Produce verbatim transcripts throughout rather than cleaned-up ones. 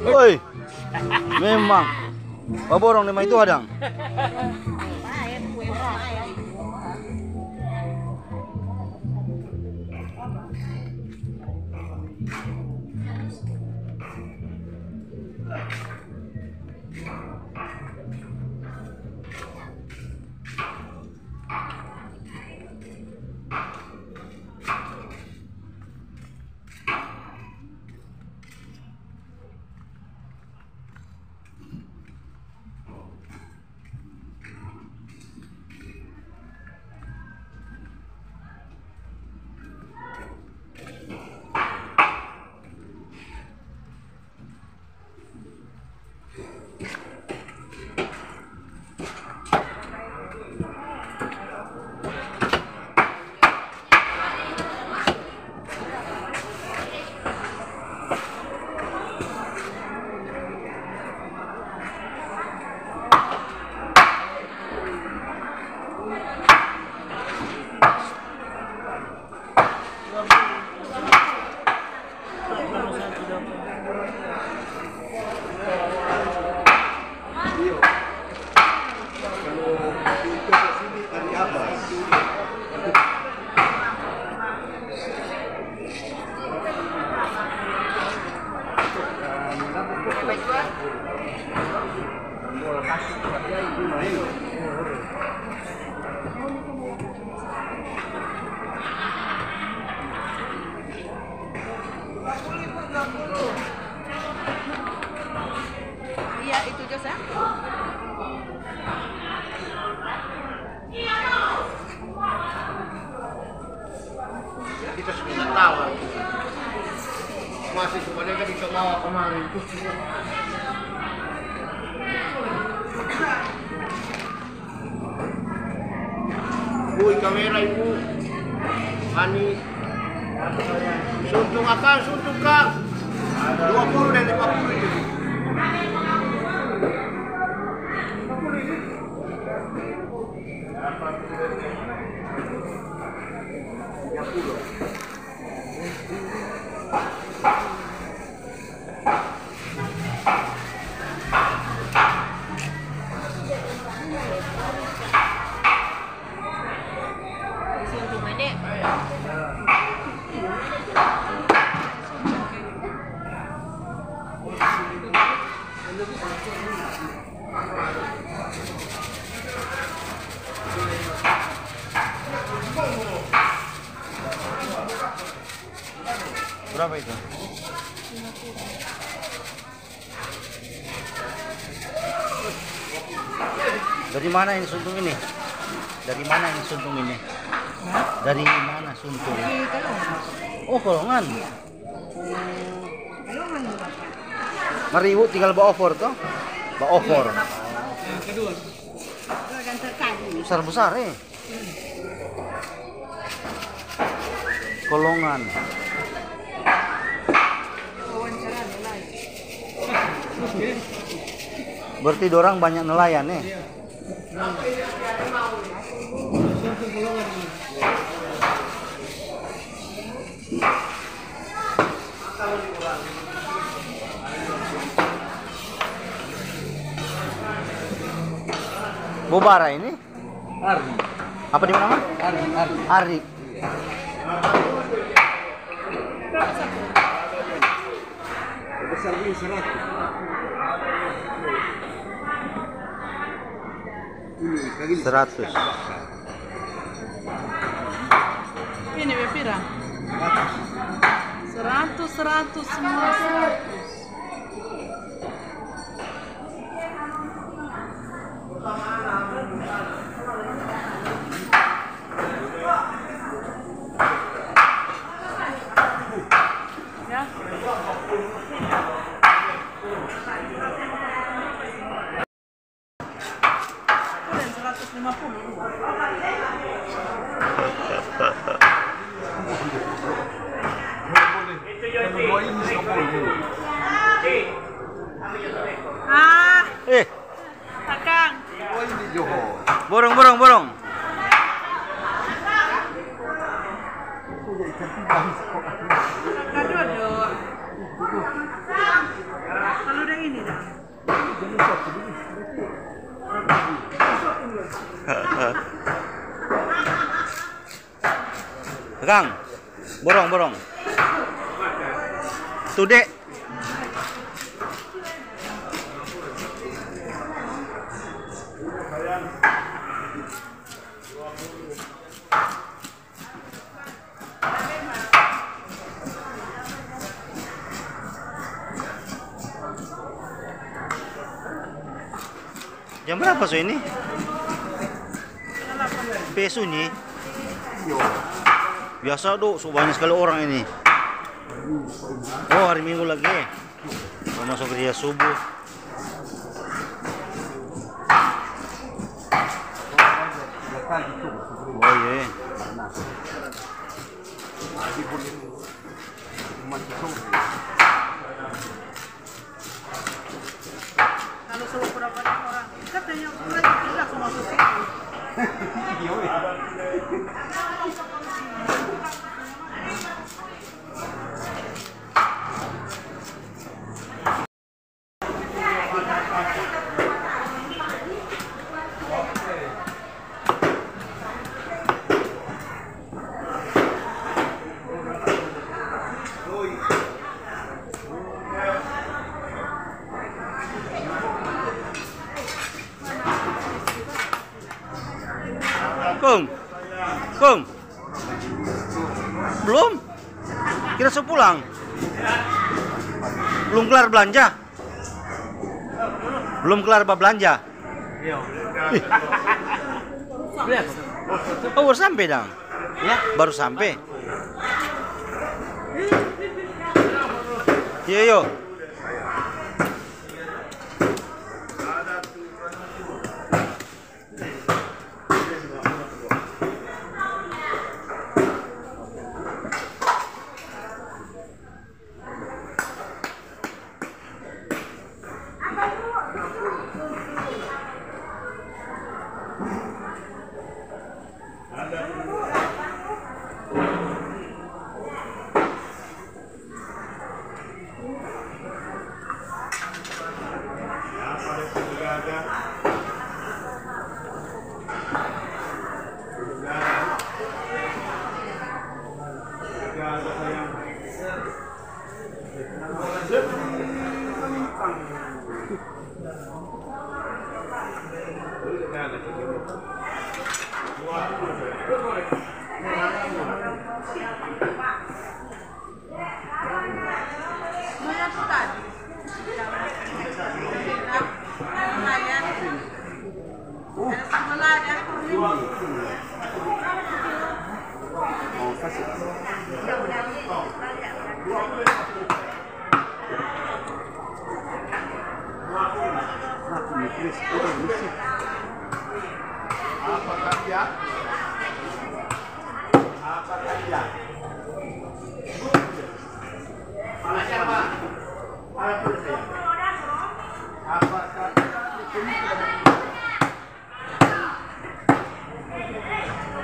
Woi, memang baborong deng mai itu hadang. Iya, itu jo, sa. Kita sudah tahu. Masih sebenarnya kan bisa bawa kemarin. Woi, kamera, Ibu. Ani. Suntung akang, suntung, Kang. Dua puluh dan lima puluh itu. Tiga puluh. Berapa itu? Dari mana ini suntung ini? Dari mana ini suntung ini? Hah? Dari mana suntung? Dari Kalongan. Oh, Kalongan. Iya. Kalongan, Bapak. Maribu tinggal baofor to? Baofor. Iya, Bapak. Yang kedua. Besar-besar, eh. Kalongan. Berarti dorang banyak nelayan, eh? Bobara ini? Ari. Apa dia nama? Ari, Ari. Ari. Besar ini seratus. Ini, kali ini. Seratus. Ini berapa? Seratus. Seratus. Seratus semua, seratus. Ya. Seratus lima puluh. Ah, eh, akang. Borong, borong, borong. Aduh, aduh. Kalau udah ini dah. Kang, borong, borong. Tude. Jam berapa so ini? Pe sunyi. Biasa do, so banyak sekali orang ini. Oh, hari Minggu lagi. Mau masuk kerja subuh. Oh, iya. Kalau seukuran banyak orang, katanya orang tidak sama sesuatu. Kong, Kong, belum? Kira so pulang? Belum kelar belanja? Belum kelar babelanja? Iya. Oh, baru sampe dang? Ya? Baru sampe. Iya, yo.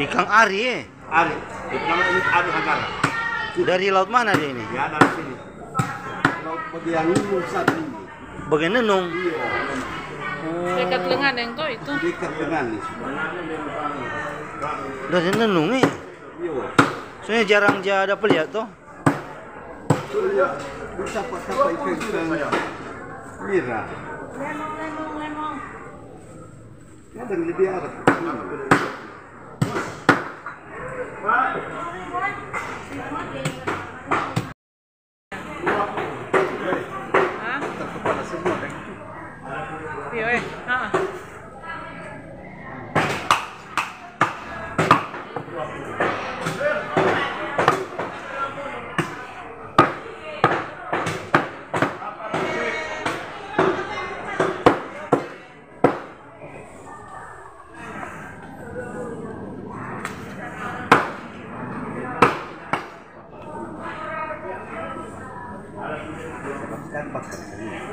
Ikang ari, eh? Ari. Itu namanya ini ari hagara. Dari laut mana dia ini? Ya, dari sini. Laut bagian ini, Nusa Dua. Bagian Nenung? Iya. Dekat lengan yang to itu. Dekat lengan nih. Dari Nenung, eh? Iya. Soalnya jarang ja ada peliat to. Iya. Bisa pakai ikan, ikan nira. Kadang lebih ada. Dan bakar sendiri.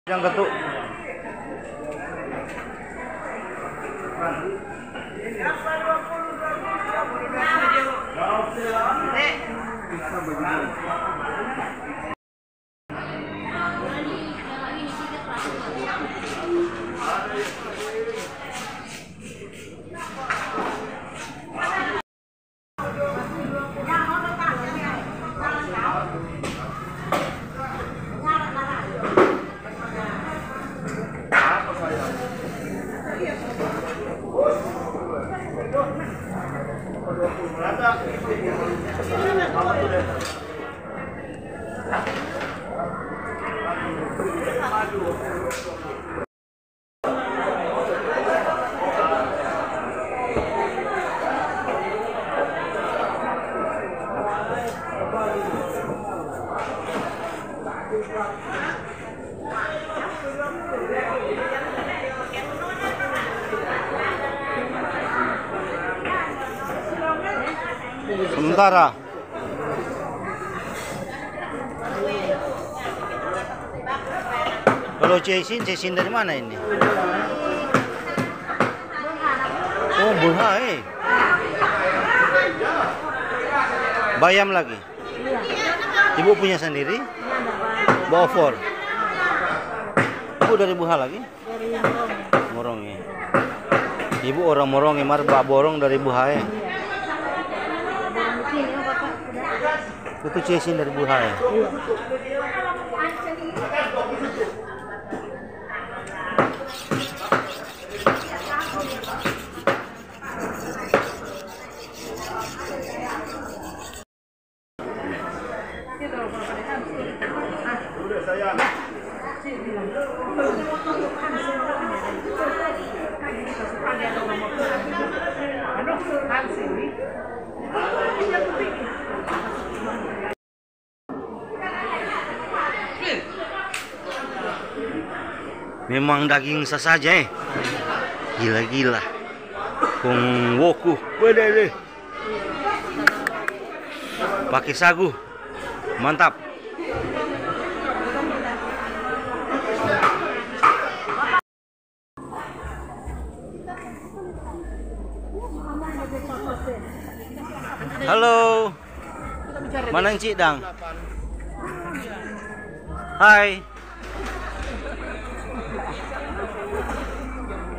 Yang ketuk. Sementara. Kalau cecin, cecin dari mana ini? Oh, bulha, eh. Bayam lagi. Ibu punya sendiri? Bawa for. Ibu dari Buha lagi? Dari Morong. Morong, ya. Ibu orang Morong, ya, mar ba borong dari Buha, ya. Itu cecin dari Buha, ya. Memang daging sasaja, eh. Gila-gila. Kong woku. Wede, wede. Pake sagu. Mantap. Halo. Mana Encik Dang? Hai.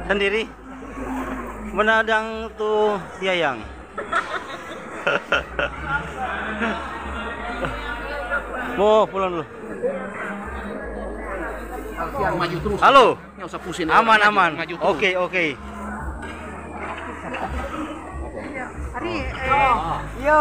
Sendiri? Mana Dang tu Yayang? Mo pulang dulu. Alfian maju terus. Halo. Nggak usah pusing. Aman, maju, aman. Maju terus. Oke, oke. Ari, eh, yo.